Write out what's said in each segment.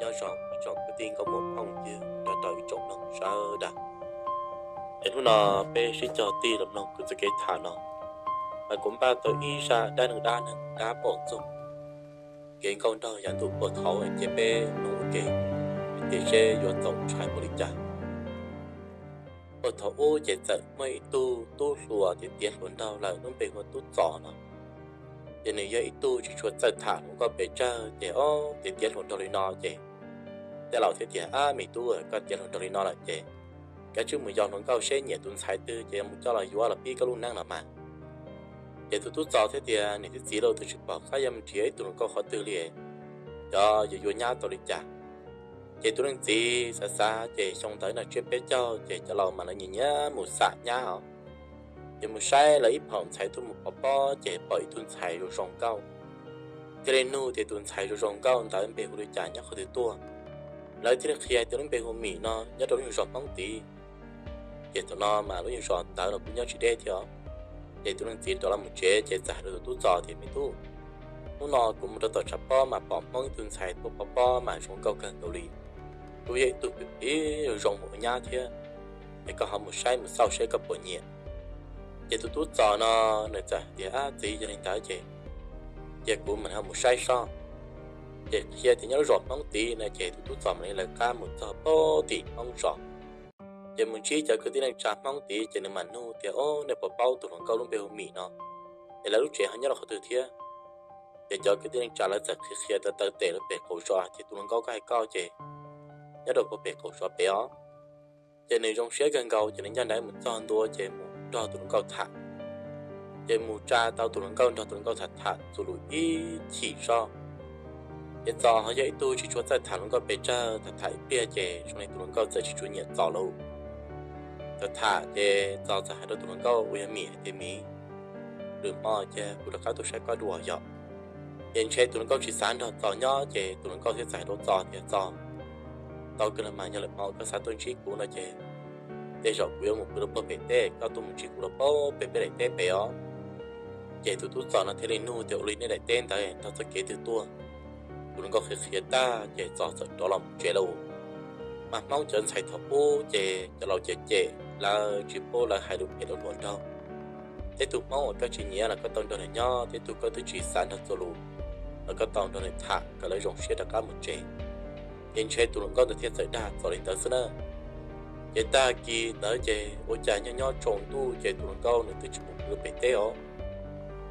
Nyob zoo ib tsoom kwv tij nkauj muam phooj ywg nrog rau ib tsoom mloog sawv daws. Es hnub no peb sib cog tig los mloog kuv txoj kev tham no, mas kuv npaj tau ib zaj dab neeg dab neeg dab pom txog kev nkauj nraug yav ntuj puag thaum ub, cia peb mloog ua ke, tiam sis yuav txaus ntshai npaum li cas. Puag thaum ub ces txawm muaj ib tug tub hluas tiav tiav hluas nraug lawm lub npe hu ua Tub Txos no. Ces nws yog ib tug tsis tshua txawj tham hluas nkauj pes tsawg, ces ob tiav tiav hluas nraug li no ces tej laus thiaj tias, Ab me tub, koj tiav hluas nraug li no lawm ces kav tsij mus yos hluas nkauj seb nyiam tus ntxhais twg ces mus coj los yuav los pib koj lub neej no mas. Ces tus Tub Txos thiaj tias, Niam thiab txiv lauj, twb tsis pom qab yuav mus nrhiav ib tug hluas nkauj qhov twg li, cov yuav yuav nyab tau li cas? Ces tus leej txiv xav xav ces xyoo ntawd no tsiab peb caug ces cov laus mas lawv nyiam nyiam mus xam nyab os. Ces mus saib lawv ib phaum ntxhais tuaj mus pov pob ces pom ib tug ntxhais zoo zoo nkauj. Thiaj li nug tias tus ntxhais zoo zoo nkauj ntawd npe hu li cas, nyob qhov twg tuaj. Lawv thiaj li qhia tias lub npe hu Mim no, nyob rau lub nyuag zos Hmoob tid. Ces thaum no mas lub nyuag zos ntawd los kuj nyob tsis deb thiab os. Ces tus leej txiv rov los mus tsev ces txawm hais rau tus Tub Txos tias, Me tub, hnub no kuv mus rau tom tshav pob mas pom Hmoob ib tug ntxhais tuaj pov pob mas zoo nkauj kawg nkaus li. Kuj yog ib tug phim phim zoo zoo mus ua nyab thiab, es koj ho mus saib mus xauj seb koj puas nyiam. Ces tus Tub Txos no nws txawm tias, Ab txiv, yog li ntawd ces cia kuv mam ho mus saib seb. Ces qhia tias nyob lub zos Hmoob tid no ces tus Tub Txos mam li lawv qab mus txog pem tim Hmoob zos. Ces mus ntsib cov kwv tij neej tsa Hmoob tid ces nws mam nug tias, Ob, nej puas paub tus hluas nkauj lub npe hu Mim no, es lawv lub tsev ho nyob rau qhov twg thiab? Ces cov kwv tij neej tsa lawv txawm qhia qhia tawv tawv tes rau pem qaum zos tias, Tus hluas nkauj koj hais ko ces nyob rau puag pem qaum zos pem os. Ces nws zoo siab kawg nkaus ces nws ncaj nraim mus txog ntua ces mus nrog tus hluas nkauj tham. Ces mus tsa tau tus hluas nkauj, nrog tus hluas nkauj tham tham txuas lus ib chim zog. Ces Txos ho yog ib tug tsis tshua txawj tham hluas nkauj pes tsawg, tham tham ib pliag ces zoo li tus hluas nkauj txawm tsis tshua nyiam Txos lawm. Txawm tham ces Txos txawm hais rau tus hluas nkauj uas yog Mim hais tias, Mim, lwm hmo cia kuv rov qab tuaj saib koj dua yom. Ces ntshe tus hluas nkauj tsis xav nrog Txos nyob ces tus hluas nkauj thiaj txawm hais rau Txos tias, Txos, tau kawg no mas, yog lwm hmo koj xav tuaj ntsib kuv no ces tej zaum kuv yuav mus pw rau puag pem teb, koj tuaj mus ntsib kuv rau puag pem peb daim teb pem os. Ces tus Tub Txos no thiaj li nug tias, Ua li nej daim teb ntawd nrog txoj kev twg tuaj? Tus hluas nkauj qhia qhia tag ces Txos txawm rov los mus tsev lawm. Mas Hmoob cov ntxhais thaum ub ces cov laus cem cem, lawv tsis pub lawv hais lus phem rau hluas nraug. Tej tug Hmoob uas koj tsis nyiam los koj tau nrog nws nyob, tej tug koj twb tsis xav nrog txuas lus los koj tau nrog nws tham kom lawv zoo siab rov qab mus tsev. Ces ntshe tus hluas nkauj ntawd thiaj txawm dag Txos li ntawd xwb na. Ces tag kis ntawd ces ua cas nyob nyob tsaus ntuj ces tus hluas nkauj nws twb tsis mus pw pem teb os.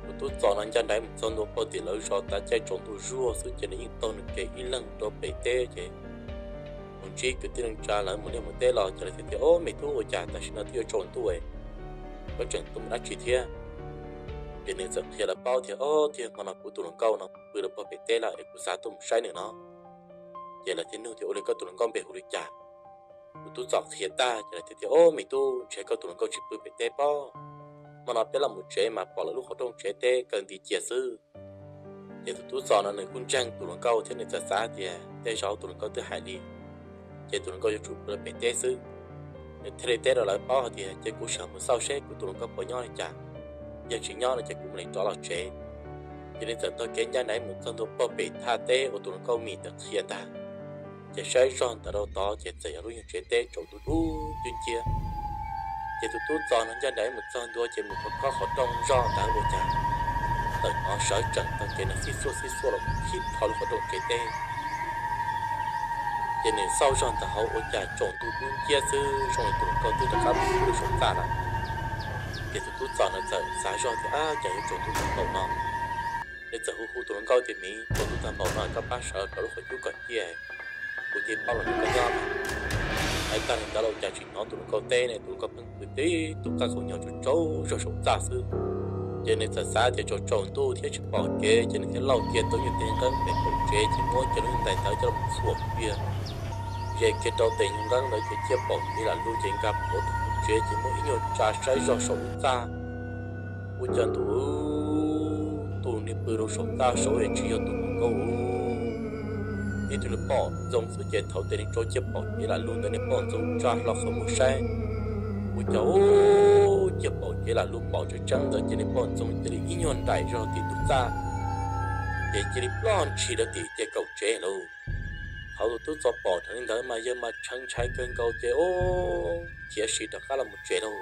Tus Tub Txos no ncaj nraim mus txog ntua puag tim lawv zos tav caij tsaus ntuj zuag xwb ces nws yeej taug nws kev ib leeg rau pem teb ces mus ntsib kwv tij neej tsa lawv mus liaj mus teb los ces lawv thiaj tias, Ob me tub, ua cas tam sim no twb yuav tsaus ntuj, koj tseem tuaj mus dab tsi thiab? Ces nws txawm qhia lawv paub tias, Ob, tiag, hmo no kuv tus hluas nkauj no pw rau puag pem teb lawm es kuv xav tuaj mus saib nws no. Ces lawv thiaj nug tias, Ua li koj tus hluas nkauj npe hu li cas? Tus Tub Txos qhia tag ces lawv thiaj tias, Ob me tub, ntshe koj tus hluas nkauj tsis pw pem teb pob. Hmo no peb los mus tsev mas pom lawv lub qhov rooj tsev teb kaw nti cia xwb. Ces tus Tub Txos no nws kuj ntseeg tus hluas nkauj thiab nws txawm xav tias tej zaum tus hluas nkauj twb hais li, ces tus hluas nkauj yuav tsum pw pem teb xwb. Nws thiaj li teb rau lawv paub hais tias, Cia kuv sim mus xauj seb kuv tus hluas nkauj puas nyob li cas, yog tsis nyob no ces kuv mam li rov los tsev. Ces nws txawm taug kev ncaj nraim mus txog ntua puag pem thaj teb uas tus hluas nkauj Mim ntawd qhia ntag. Ces saib zog ntawm rau tod ces txawm yog lub nyuag tsev teb tsaus ntuj dub nciab. Ces tus Tub Txos no ncaj nraim mus txog ntua ces mus khob khob qhov rooj zog ntawd ua cas txawm hnov sawv tsees taug kev no xib xuaj xib xuaj los khib plho lub qhov rooj tsev teb. Ces nws xauj zog ntawm hauv ua cas tsaus ntuj dub nciab xwb, zoo li tus hluas nkauj twb rov qab mus pw rau saum txaj lawm. Ces tus Tub Txos no txawm xav zog tias, Ab, cas yuav tsaus ntuj tag npaum no? Nws txawm hu hu tus hluas nkauj tias, Mim, tsaus ntuj tag npaum no koj pab sawv rau lub qhov cub kom ciaj, kuv thiaj paub los nrog koj nyob. Hais tag li ntawd los cas tsis hnov tus hluas nkauj teb ne, tus hluas nkauj pheej pw tib tug qab qau nyuag tsaus tsaus zog saum txaj xwb. Ces nws txawm xav tias tsaus tsaus ntuj thiab tsis pom kev ces nws thiaj lauj kiag tau nyuag teg nqeeb pem qaum tsev ces muab kiag lub nyuag ntais ntawd coj los txhuam kiag, ze kiag rau tes nyuag nqeeb ntawd ces ciaj pom kev lam lug ces nkag plhuav rau hauv tsev ces muab ib nyuag tsa saib zog saum lub txaj. Ua cas ntuj, tus niag pw rau saum txaj saud es tsis yog tus hluas nkauj. Ib tug niag poj ntxoog xwb ces thaum tes niag rau ciaj pom kev lam lug ntawd niag poj ntxoog tsa hlo qhov muag saib, ua cas ciaj pom kev lam lug pom tseeb tseeb ntawd ces niag poj ntxoog cia li ib nyuag nraim zog tim tus txaj, ces cia li ploj ntshis rau tim cia kaum tsev lauj. Thaum tus tub txos pom dheev li ntawd mas yawg mas tshee ntshai kawg nkaus ces ub, khiav si rov qab los mus tsev lauj.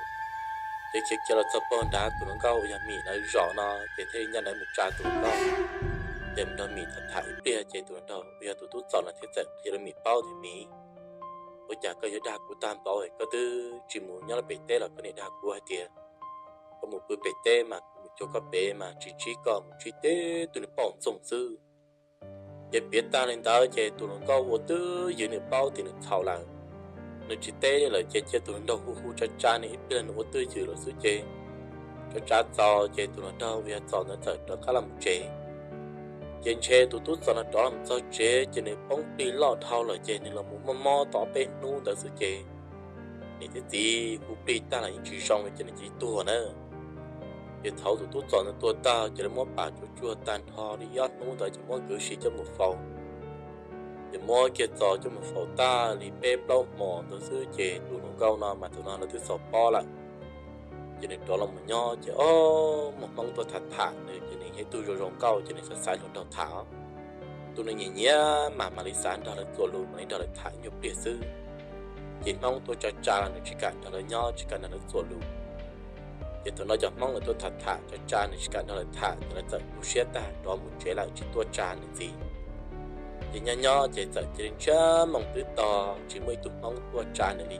Ces khiav khiav los txog pog nrad tus hluas nkauj uas yog Mim lawv zos no ces thiaj li nyob ntawd mus tsa tus hluas nkauj. Ces mus nrog Mim tham tham ib pliag ces tus hluas nraug uas yog tus tub txos no thiaj txawm qhia rau Mim paub tias, Mim, ua cas koj yuav dag kuv tag npaum koj twb tsis mus nyob pem teb los koj niam dag kuv hais tias koj mus pw pem teb mas kuv mus cuag koj pem mas tsis ntsib koj, mus ntsib tib tug niag poj ntxoog xwb. Ces piav tag li ntawd ces tus hluas nkauj ua twj ywm, nws paub tias nws txhaum lawm, nws tsis teb li lawm ces cia tus hluas nraug hu hu tsa tsa nws ib pliag, nws ua twj ywm lawm xwb ces tsa tsa txaus ces tus hluas nraug uas yog txos ntawd txawm rov qab los mus tsev. Ces ntshe tus tub txos no rov los txog tsev ces nws poob plig loj dhau lawm ces nws los mus mob mob tau ob peb hnub ntawd xwb ces niam thiab txiv hu plig tag los yeej tsis zoo li ces nws cia li tuag na. Ces thaum tus tub txos ntawd tuag tag ces lawv muab pam tsuag tsuag tag nrho li ob hnub ntawd ces muab kwv si coj mus faus. Ces muab kiag txos coj mus faus tag li peb plaub hmo ntawd xwb ces tus hluas nkauj no mas thaum no lawv twb txaus pob lawm. Ces nws rov los mus nyob ces ob muaj hmoob tuaj tham tham nws ces nws yog ib tug zoo zoo nkauj ces nws xav xaiv hluas nraug tham. Tus nws nyiam nyiam mas mam li xav nrog lawv txuas lus, mam li nrog lawv tham ib nyuag pliag xwb. Ces hmoob tuaj tsa tsa los nws tsis kam nrog lawv nyob, tsis kam nrog lawv txuas lus. Ces thaum no cov hmoob lawv tuaj tham tham tsa tsa nws tsis kam nrog lawv tham ces lawv txawm tu siab tag rov mus tsev lawm tsis tuaj tsa nws ntxiv. Ces nyob nyob ces txawm cia li ntsiag moo twb to, tsis muaj ib tug hmoob tuaj tsa nws li.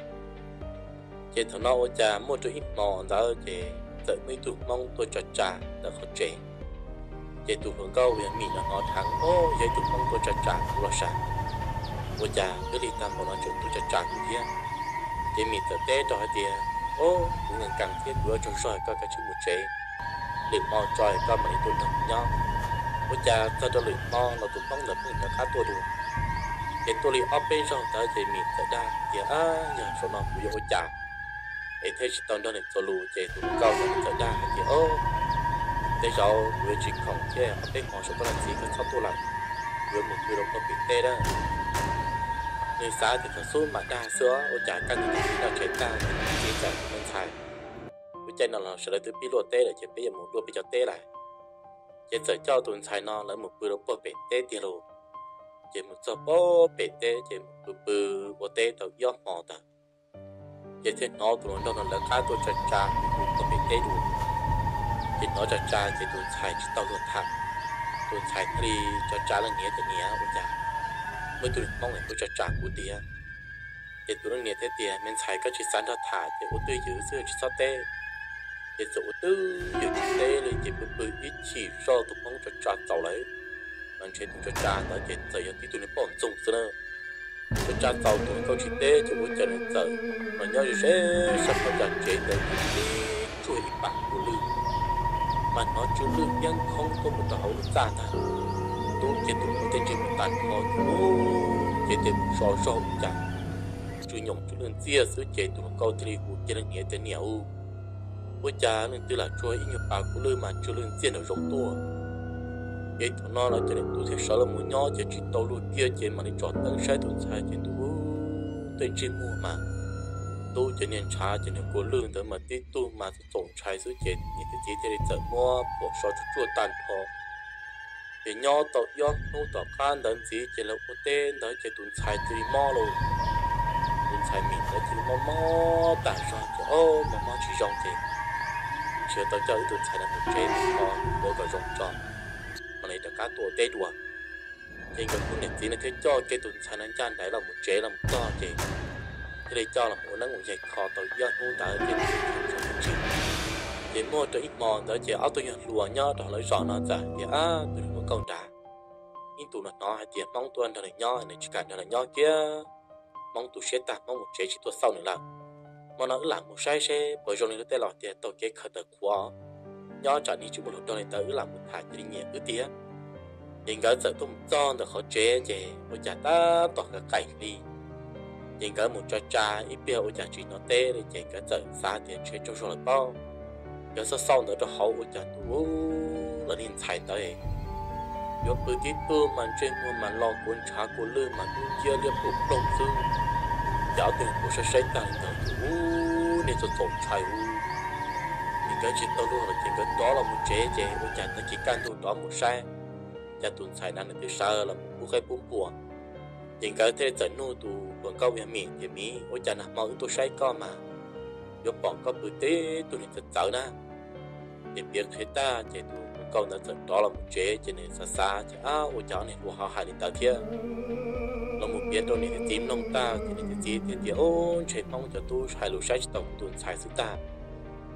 Ces thaum no ua cas muaj rau ib hmo ntawd ces txawm muaj ib tug hmoob tuaj tsa tsa ntawm qhov tsev. Ces tus hluas nkauj uas yog Mim no hnov dheev, Au, yog ib tug hmoob tuaj tsa tsa kuv los sav, ua cas twb lig tag npaum no tseem tuaj tsa tsa kuv thiab? Ces Mim txawm teb rau hais tias, Au, kuv nkees nkees thiab kuv yuav tsaug zog, koj kav tsij mus tsev, lwm hmo tso koj mam li tuaj nrog kuv nyob. Ua cas txog rau lwm hmo los tus hmoob ntawd pheej rov qab tuaj dua. Ces tuaj li ob peb zaug ntawd ces Mim txawm dag tias, Ab, yog zaum no kuv yuav ua cas es thiaj tsis tau nrog nws txuas lus? Ces tus hluas nkauj ntawd txawm dag hais tias, Au, tej zaum kuv yuav tsis khoom thiab, ob peb hmo saum toj no ntxiv koj txhob tuaj lawm, kuv yuav mus pw rau pem teb na. Nws xav tias thaum xub mam dag xwb, ua cas kaj ntug tag kis noj tshais tag ces nws thiaj txawm tias, Me ntxhais, lub caij no los sawv daws twb pib luaj teb lawm ces peb yuav mus luaj peb cov teb lawm. Ces txawm coj tus ntxhais no lawv mus pw rau puag pem teb tiag lauj. Ces mus txog puag pem teb ces mus pw pw ua teb tau ib ob hmo ntawd, ces thiaj hnov tus hluas nraug no lawv qab tuaj tsa tsa hu hu puag pem teb dua. Ces hnov tsa tsa ces tus ntxhais tsis tau luag tham. Tus ntxhais thiaj li tsa tsa leej niam tias, Niam, ua cas muaj ib tug hmoob tuaj tsa tsa kuv tiag? Ces tus leej niam thiaj tias, Me ntxhais, koj tsis xav nrog tham ces ua twj ywm xwb tsis txhob teb. Ces txawm ua twj ywm tsis teb li ces pw pw ib chim zoj tus hmoob tsa tsa txaus lawm, mas ntshe tus tsa tsa ntawd ces txawm yog tib tug niag poj ntxoog xwb na. Tsa tsa txaus tus hluas nkauj tsis teb ces ua cas nws txawm los nyob ze ze sab phab cag tsev ntawd ces tsuag ib pam kua lwj, mas hnov tsw lwj iab nkhoob tuaj mus rau hauv lub txaj ntag. Tub ces tus hluas nkauj tej ntsej muag tag nrho ces tes mus so zog ua cas tsw nyoos tsw lwj ntxiag xwb ces tus hluas nkauj thiaj li hu kiag leej niam tias, Niam u, ua cas leej twg lam tshuav ib nyuag pas kua lwj mas tsw lwj ntxiag nraum zoov tuaj? Ces thaum no los ces nws tub thiaj sawv los mus nyob ces tsis tau luag kiag ces mam li tsom teeb saib tus ntxhais ces ntuj, tej ntsej muag mas tub ces niag ntshav ces niag kua lwj ntawd mas tib tug mas txaus ntshai xwb ces niam thiab txiv thiaj li txawm muab phuam so tsuag tsuag tag nrho. Ces nyob tau ib ob hnub tom qab ntawd ntxiv ces lawv ua teb ntawd ces tus ntxhais cia li mob lauj. Tus ntxhais Mim ntawd cia li mob mob tag zog ces mob mob tsis zoo ces tsis tau coj ib tus ntxhais no mus tsev mus kho ua kom zoo tso, mam li rov qab tuaj ua teb dua. Ces nkawd kuj niam txiv no thiaj coj kiag tus ntxhais no ncaj nraim los mus tsev los mus txog ces thiaj li coj los ua neeb ua yaig kho tau ib ob hnub ntawd ces tsis, ces muaj rau ib hmo ntawd ces ob tug nyuag hluas nyob rau lawv zos no txawm tias, Ab, tus hluas nkauj nrad, ib tug no hnov hais tias hmoob tuaj nrog nws nyob, nws tsis kam nrog lawv nyob kiag. Hmoob tu siab tag, hmoob mus tsev tsis tuaj xauj nws lawm. Hmo no wb lam mus saib seb puas zoo li luag tej laus tias taug kev khaws taws qhuav, nyob tsam nws tsis muaj hluas nraug li ntawd wb lam mus tham cia li nyiam wb tiag. Ces nkawd txawm tuaj mus txog ntawm qhov tsev ces ua cas tab tom qaim hli. Ces nkawd mus tsa tsa ib pliag ua cas tsis hnov teb li ces nkawd txawm xav tias ntshe tsaug zog lawm pob. Nkawd xauj xauj ntawd rau hauv ua cas ntuj, lawv niag ntxhais ntawd yuav pw tib tug mas ntsej muag mas lo kuav ntshav kua lwj mas dub nciab liab ploog ploog xwb. Ces ob tug niag saib saib tag li ntawd ces ub, niag txaus txaus ntshai ub. Ces nkawd tsis tau luag lawm ces nkawd rov los mus tsev ces ua cas tag kis kaj ntug rov mus saib, cas tus ntxhais na nws twb sawv los mus pub qaib pub npua. Ces nkawd thiaj li txawm nug tus hluas nkauj Yaj Mim tias, Mim, ua cas nag hmo wb tuaj saib koj mas yuav pom koj pw tib tug niag txawv txawv na? Ces piav qhia tag ces tus hluas nkauj ntawd txawm rov los mus tsev, ces nws xav xav ces, Ab, ua cas ob niag hluas ho hais li ntawd thiab? Los mus piav rau niam thiab txiv mloog tag ces niam thiab txiv thiaj tias, Ub, ntshe Hmoob cov tub hais lus saib tsis taus kuv tus ntxhais xwb tag.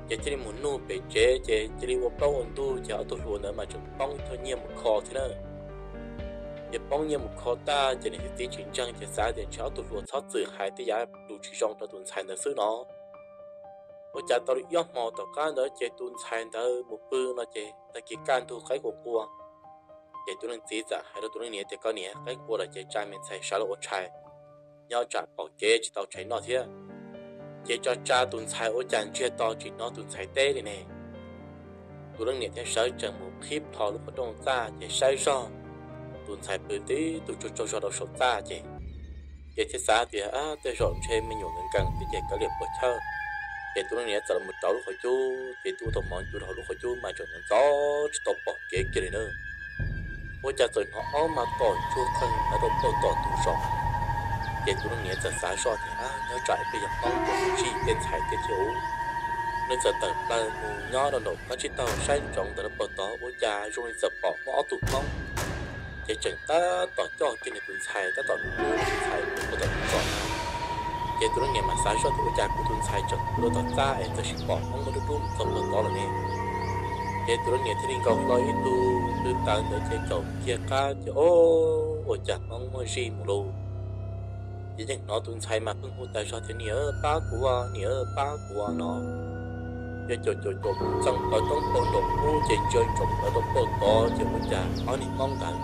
Ces thiaj li mus nug pem tsev, ces cia li ua plaub ua ntug ces ob tug hluas ntawd mas tseem poob thawj nyiaj mus kho thiab na. Ces poob nyiaj mus kho tag ces niam thiab txiv tsis ntseeg ces xav tias ntshe ob tug hluas txhob txwm hais tej yam lus tsis zoo rau tus ntxhais ntawd xwb no. Ua cas tau li ob hmo tom qab ntawd ces tus ntxhais ntawd mus pw no ces tag kis kaj ntug qaib qua qua. Ces tus leej txiv txawm hais rau tus leej niam tias, Koj niam, qaib qua lawm ces tsa me ntxhais sawv los ua tshais, nyob tsam pom kev tsis tau tshais noj thiab. Ces tsa tsa tus ntxhais ua cas ntsiag to tsis hnov tus ntxhais teb li ne. Tus leej niam thiaj sawv tsees mus qhib plho lub qhov rooj txaj ces saib zog tus ntxhais pw tib tug tsaug tsaug zog rau saum txaj ces, ces thiaj xav tias, Ab, tej zaum ntshe me nyuam nkees nkees thiab ces kav liam puas chawj. Ces tus leej niam txawm los mus rauv lub qhov cub ces tuaj tau mov ncu rau hauv lub qhov cub mas tseem ntxov ntxov tsis tau pom kev kiag li na. Ua cas txawm hnov aub mas tom ntsuag qees ntawd rau puag tom tus zos. Ces tus leej niam txawm xav zoj tias, Ab, nyob tsam peb yog Hmoob tuaj mus zij tej ntxhais tej thiab ub. Nws txawm tawm plaws mus nyob rau nraum qab tsib taug saib ntsoov ntawm lub pob tod ua cas zoo li txawm pom muaj ob tug Hmoob ces tseem tab tom coj kiag nws tus ntxhais tab tom dub dub nws tus ntxhais mus rau tom tus zos na. Ces tus leej niam mas xav zoj tias ua cas kuv tus ntxhais tseem pw rau tom txaj es txawm sim pom Hmoob muaj dub dub mus txog puag tod lawm ne. Ces tus leej niam thiaj li nkaus hlo ib tug tw taws ntawd ces caum kiag qab ces, Ob, ua cas Hmoob muaj zij mus lauj. Ces yeej hnov tus ntxhais mas pheej hu tas zog tias, Niam, pab kuv, niam, pab kuv no. Ces caum caum caum mus txog plawv roob puag nraum ub ces ntsia ntsoov plawv rau puag tod ces ua cas ob niag Hmoob ntawd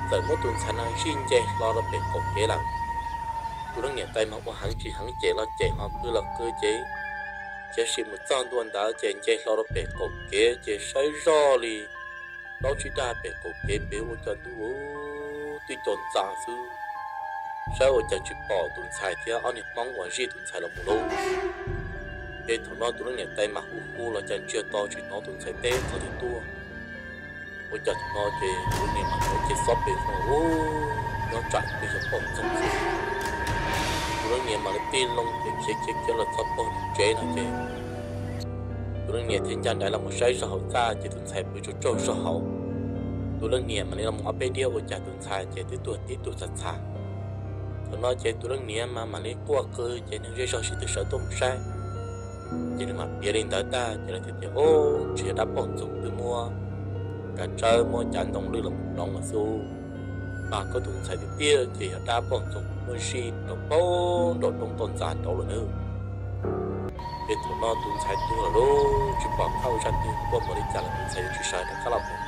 txawm muab tus ntxhais no zij nce hlo rau pem qaum kev lawm. Tus leej niam tais mas ua heev tsis heev ces los cem ho qw los qw ces, tab sis mus txog ntua ntawd ces nce hlo rau pem qaum kev ces saib zoj li plaub tsib dag pem qaum kev pem ua cas ntuj twb co ntxa xwb, saib ua cas tsis pom tus ntxhais thiab ob niag Hmoob uas zij tus ntxhais los mus lauj. Ces thaum no tus leej niam tais mas hu hu los cas ntsiag to tsis hnov tus ntxhais teb txog twg tuaj. Ua cas thaum no ces tus leej niam mas ua ces xob pes hoo ub, nyob tsam twb yog poj ntxoog xwb. Tus leej niam mas li tig loo ces khiav khiav khiav los txog puag tsev no ces tus leej niam thiaj ncaj nraim los mus saib zog hauv txaj ces tus ntxhais pw tsaug tsaug zog hauv. Tus leej niam mam li los mus ob peb diab ua cas tus ntxhais ces twb tuag tib tug txhav txhav. Thaum no ces tus leej niam mas mam li quaj qw ces neeg zej zog sib tw sawv tuaj mus saib. Ces nws mam piav li ntawd tag ces lawv thiaj tias, Ob, ntshe yog dab poj ntxoog twb muab kav tsawb muab cav ntoo lwj los mus hloov lawm xwb. Mas koj tus ntxhais tiag tiag ces yog dab poj ntxoog muab zij rau puag nraum roob toj ntxas nraud lawm nawb. Ces thaum no tus ntxhais tuag lawm lauj, tsis pom qab ua zaj twg quaj npaum li cas los tus ntxhais yuav tsis sawv rov qab los mus.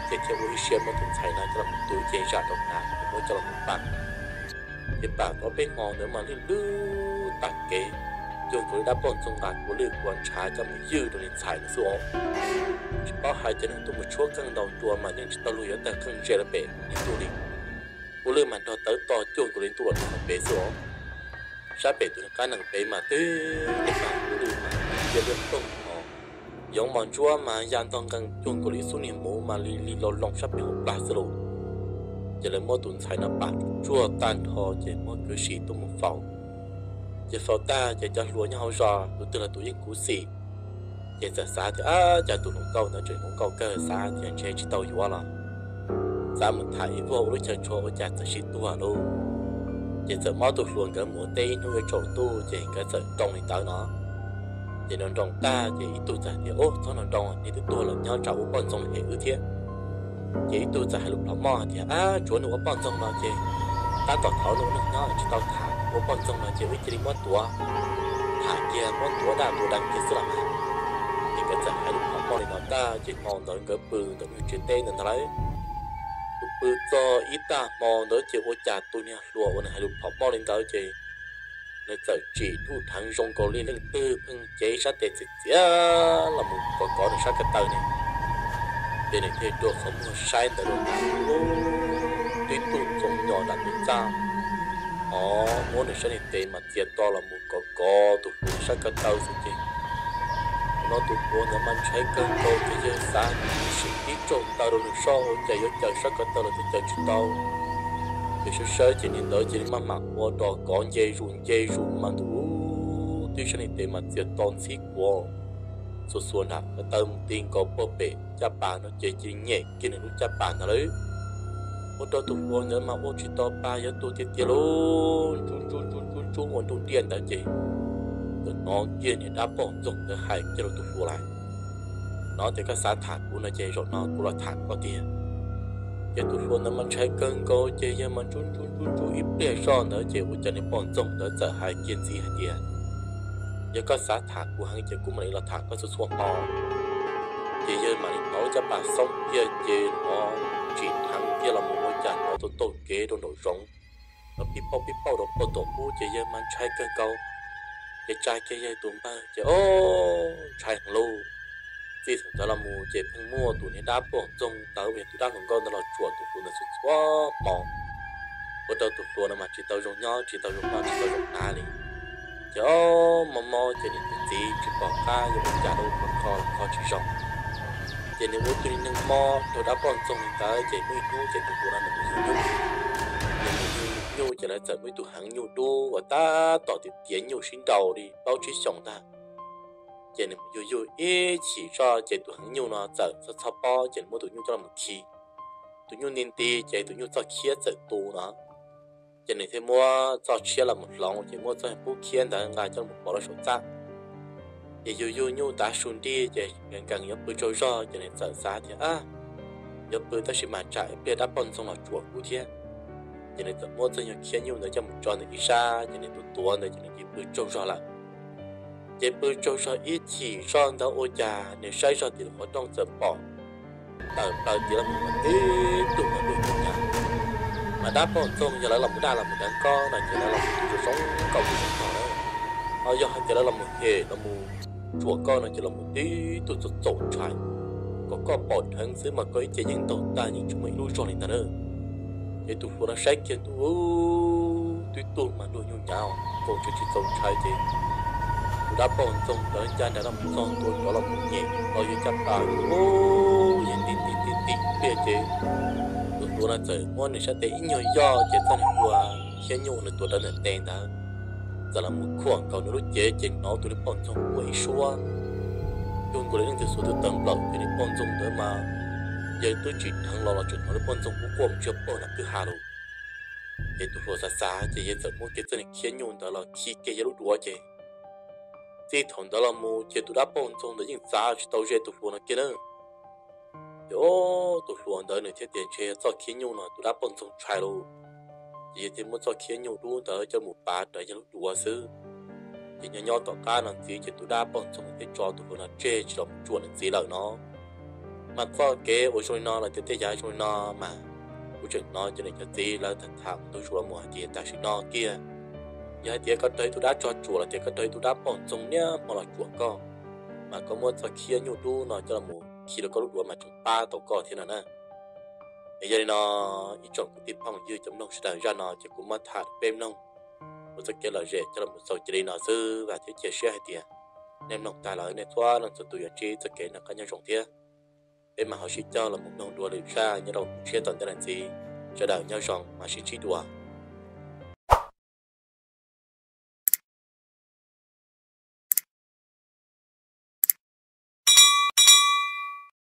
Ces thiaj ua ib siab muab tus ntxhais no coj los mus tu ib ce zam rau hnav es muab coj los mus pam. Ces pam tau peb hmo ntawd mas lwj lwj tas kev, cuag nkaus li dab poj ntxoog nqa kua lwj kua ntshav coj mus ywj rau niag ntxhais no xwb os. Tsis paub hais cov neeg tuaj mus tshuab qeej ntaus nruas mas yeej tsis tau luag yuav tawg qeej ze rau pem niag ntuj li. Kua lwj mas nrog tawv to cuag nkaus li ntuj los nrog pem xwb os. Sab pem tus niag qab nees pem mas twb niag pam kua lwj mas cia lwj toog os. Yoov mos ntsuab mas ya ntog nqees cuag nkaus li ib xub niag muv mas li li lo loo sab pem hauv plag xwb lauj. Ces lawv muab tus ntxhais no pam tsuag tag nrho ces muab kwv sim tuaj mus faus. Ces faus tag ces cov hluas nyob hauv zos tus twg los tus yeej khuv xim. Ces txawm xav tias, Ab, cas tus hluas nkauj ntawd tseem hluas nkauj kawg, xav tias ntshe tsis tau yuav los xav mus tham ib vuag ua lub chaw tshua ua cas txawm sib tuag lauj. Ces txawm muab tus hluas nkawd mus ua teb ib hnub yuav tsaus ntuj ces nkawd txawm nroo li ntawd no. Ces nroo nroo tag ces ib tug txawm tias, Ub, txhob nroo nroo, nws twb tuag lawm, nyob tsam ua poj ntxoog hem wb thiab. Ces ib tug txawm hais lus plhov moj hais tias, Ab, tsuav nws ua poj ntxoog no ces tab tom thaum nws ua neej nyob tsis tau tham, ua poj ntxoog no ces wb cia li muab tuav, tham kiag muab tuav daj tuav deev kiag xwb los mas. Ces nkawd txawm hais lus plhov moj li no tag ces hmo ntawd nkawd pw ntawm lub tsev teb ntawd ntag lauj. Pw pw txog ib tag hmo ntawd ces ua cas tus niag hluas uas nws hais lus plhov moj li ntawd ces nws txawm tsim dhuj dheev zoo nkaus li leej twg pheej cev sab tes txiav txiav los mus kov kov nws sab ko taw ne. Ces nws thiaj rua qhov muag saib ntawd rau ntawd, twb tuaj txoos nyo nram tus txaj, ho muab nws sab niag tes mas txiav to los mus kov kov tus hluas sab ko taw xwb ces no tus hluas ntawd mas ntshai kawg nkaus ces yawg xav sim tib tsaug taw rau nws soj ua cas yuav caws sab ko taw los twb caws tsis tau. Ces sawb sawb ces niag ntawd cia li maj mam ua rau kov nce zus nce zus mas ntuj, twb sab niag tes mas txias to ntxhib kuav xuas xuas nram ko taw mus ti nkaus puag pem caj pas no ces cia li nyem kiag nws lub caj pas ntag lauj. Ua rau tus hluas ntawd mas ua tsis tau pa yuav tuag tiag tiag lauj, ntsub ntsub ntsub ntsub ntsub ua nruj nriaj ntawd ces txawm hnov kiag niag dab poj ntxoog ntawd hais kiag rau tus hluas lawm, hnov tias koj xav tham kuv no ces zaum no kuv los tham koj tiag. Ces tus hluas ntawd mas ntshai kawg nkaus ces yawg mas ntsub ntsub ntsub ntsub ib pliag zoj ntawd ces ua cas niag poj ntxoog ntawd txawm hais kiag ntxiv hais tias, yog koj xav tham kuv heev ces kuv mam li los tham koj txhua txhua hmo. Ces yawg mam li hnov lub caj pas xoob kiag ces hnov tsim dheev kiag los mus ua cas hnov tau taug kev rau nraum zoov, hnov pib pauj pib pauj rau puag tom ub ces yawg mas ntshai kawg nkaus. Ces tsa kiag yawg tus npawg ces o, ntshai heev lauj. Txij thaum ntawd los mus ces pheej muaj tus niag dab poj ntxoog ntawd uas yog tus dab hluas nkauj ntawd los tsuam tus hluas ntawd txhua txhua hmo, ua rau tus hluas no mas tsis tau zoo nyob tsis tau zoo noj tsis tau zoo hnav li. Ces o, mob mob ces niam thiab txiv tsis pom qab yuav ua cas rau tus hluas kho los kho tsis zoo. Ces nws ua tus niag neeg mob rau dab poj ntxoog li ntawd ces muaj ib hnub ces tus hluas no nws mus yug nyuj. Ces nws yug nyuj ces lawv txawm muaj ib tug heev nyuj dub uas tab tom tiav tiav nyuj sib nraus li plaub tsib xyoos ntag. Ces nws mus yug yug ib chim zoj ces tus heev nyuj no txawm txhob txhob pob ces nws muab tus nyuj coj los khi. Tus nyuj nti nti ces tus nyuj txoj khiab txawm tu no. Ces nws thiaj muab txoj tshiab los mus hloov ces muab txoj qub khiab ntawd nqa coj los pov rau saum txaj. Ces yug yug nyuj tav su nrig ces nkees nkees yuav pw tsaug zog ces nws txawm xav tias, yuav pw tab sis mas tsam ib pliag dab poj ntxoog los tsuam kuv thiab. Ces nws txawm muab txoj nyuag khiab nyuj ntawd coj mus tso ntawm ib sab ces nws tus tuav ntawd ces nws cia li pw tsaug zog lawm. Ces pw tsaug zog ib chim zoj ntawd ua cas nws saib zog tim lub qhov rooj txawm pom tawm plaws tiav los mus tib tug mas ntuj nyuj nyav. Mas dab poj ntxoog yog lawv los mus daj los mus deev koj no ces lawv los mus tus zoo zoo nkauj tus zoo nkauj lawm. Ho yog hais tias lawv los mus hem los mus tsuam koj no ces los mus tib tug txaus txaus ntshai, kom koj pom dheev xwb mas koj ib ce yeej ntaug tag yeej tsis muaj ib lub zog li ntag na. Ces tus hluas no saib kiag ntuj, twb tug mas ntuj nyuj nyav, nkaus tsis txaus ntshai ces tus dab poj ntxoog ntawd ncaj nraim los mus txog ntua rov los mus nyem tau yawg caj pas, yawg nti nti nti nti pliag ces tus hluas no txawm muab nws sab tes ib nyuag yoj ces txoj niag ua khiab nyuj nws tuav rawv ntawm tes ntawd txawm los mus khuam nkaus nws lub cev ces hnov tus niag poj ntxoog ua ib suab cuag nkaus li leej twg xuas tus taws nplawm ces niag poj ntxoog ntawd mas yawg twb tsim dheev los los tseem hnov niag poj ntxoog ua quaj mus tsis pog nram kwj ha lawm. Ces tus hluas xav xav ces yawg txawm muab kiag txoj niag khiab nyuj ntawd los khi kiag yawg lub duav ces txij thaum ntawd los mus ces tus dab poj ntxoog ntawd yeej txav tsis tau ze tus hluas no kiag na. Ces o, tus hluas ntawd nws thiaj tias ntshe txoj khiab nyuj no tus dab poj ntxoog tshais lawm. Ces yawg thiaj muab txoj khiab nyuj dub ntawd coj mus pav rawv yawg lub duav xwb. Ces nyob nyob tom qab no ntxiv ces tus dab poj ntxoog thiaj tso tus hluas no tseg tsis los mus tsuam nws ntxiv lawm no. Mas txoj kev uas zoo li no los tias tej yam zoo li no mas kuv tseem hnov cov niam cov txiv lawv tham tham ntau zaus los mus hais tias tam sim no kiag yog hais tias koj raug ib tug dab tsog tsuam los tias koj raug ib tug dab poj ntxoog niaj hmo los tsuam koj, mas koj muab txoj khiab nyuj dub no coj los mus khi rau koj lub duav mas tseem pab tau koj thiab no na. Es yog li no, ib tsoom kwv tij phooj ywg cov mloog sawv daws, zaj no ces kuv muab tham rau peb mloog ua txoj kev lom zem coj los mus txaus cia li no xwb, vam thiab cia siab hais tias nej mloog tag lawm nej txhua leej txhua tus yuav ntsib txoj kev noj qab nyob zoo thiab. Peb mam ho sib cog los mus mloog dua lwm zaj nyob rau tshiab tom ntej no ntxiv. Sawv daws nyob zoo mam sib ntsib dua.